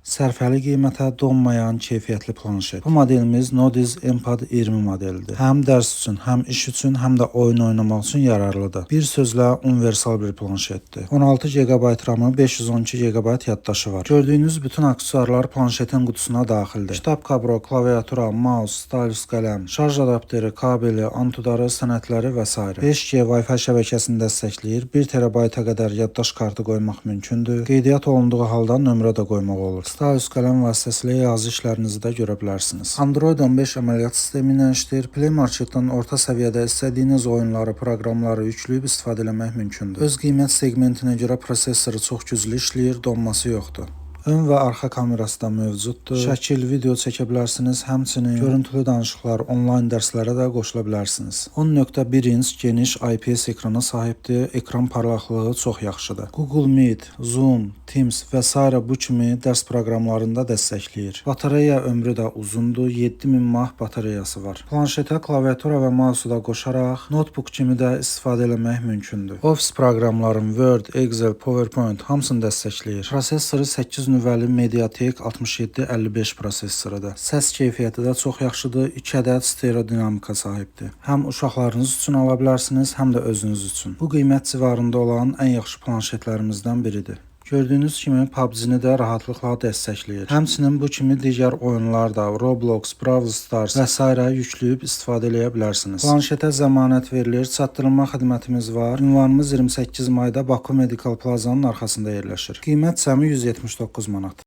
Sərfəli qiymətə donmayan keyfiyyətli planşet. Bu modelimiz Nodiz MPad 20 modelidir. Həm dərs üçün, həm iş üçün, həm də oyun oynamaq üçün yararlıdır. Bir sözlə universal bir planşetdir. 16 GB RAM-ı, 512 GB yaddaşı var. Gördüyünüz bütün aksesuarlar planşetin qutusuna daxildir. Kitab kabro, klaviatura, mouse, stylus qələm, şarj adapteri, kabeli, antudarı, sənədləri və s. 5G Wi-Fi şəbəkəsini dəstəkləyir. 1 TB-a qədər yaddaş kartı qoymaq mümkündür. Qeydiyyat olunduğu halda nömrə də qoymaq olur. Stylus qələm vasitəsilə yazı işlərinizi də görə bilərsiniz. Android 15 əməliyyat sistemi ilə işləyir. Play Market-dan orta səviyyədə istədiyiniz oyunları, proqramları yükləyib istifadə etmək mümkündür. Öz qiymət seqmentinə görə prosessoru çox güclü işləyir, donması yoxdur. Ön və arxa kamerası da mövcuddur. Şəkil, video çəkə bilərsiniz. Həmçinin görüntülü danışıqlar, onlayn dərslərə də qoşula bilərsiniz. 10.1 inç geniş IPS ekrana sahibdir. Ekran parlaqlığı çox yaxşıdır. Google Meet, Zoom, Teams və sairə bu kimi dərs proqramlarında dəstəkləyir. Batareya ömrü də uzundur. 7000 mAh batareyası var. Planşetə klaviatura və mausu da qoşaraq notebook kimi də istifadə eləmək mümkündür. Office proqramların Word, Excel, PowerPoint hamısını dəstəkləyir. Prosessoru 8 nüvəli MediaTek 6755 prosessorudur. Səs keyfiyyəti də çox yaxşıdır. 2 ədəd stereo dinamika sahibdir. Həm uşaqlarınız üçün ala bilərsiniz, həm də özünüz üçün. Bu qiymət civarında olan ən yaxşı planşetlərimizdən biridir. Gördüyünüz kimi PUBG-ni də rahatlıqla dəstəkləyir. Həmçinin bu kimi digər oyunlar da Roblox, Brawl Stars və sairə yükləyib istifadə eləyə bilərsiniz. Planşetə zəmanət verilir, çatdırılma xidmətimiz var. Ünvanımız 28 mayda Baku Medical Plazanın arxasında yerləşir. Qiymət cəmi 179 manat.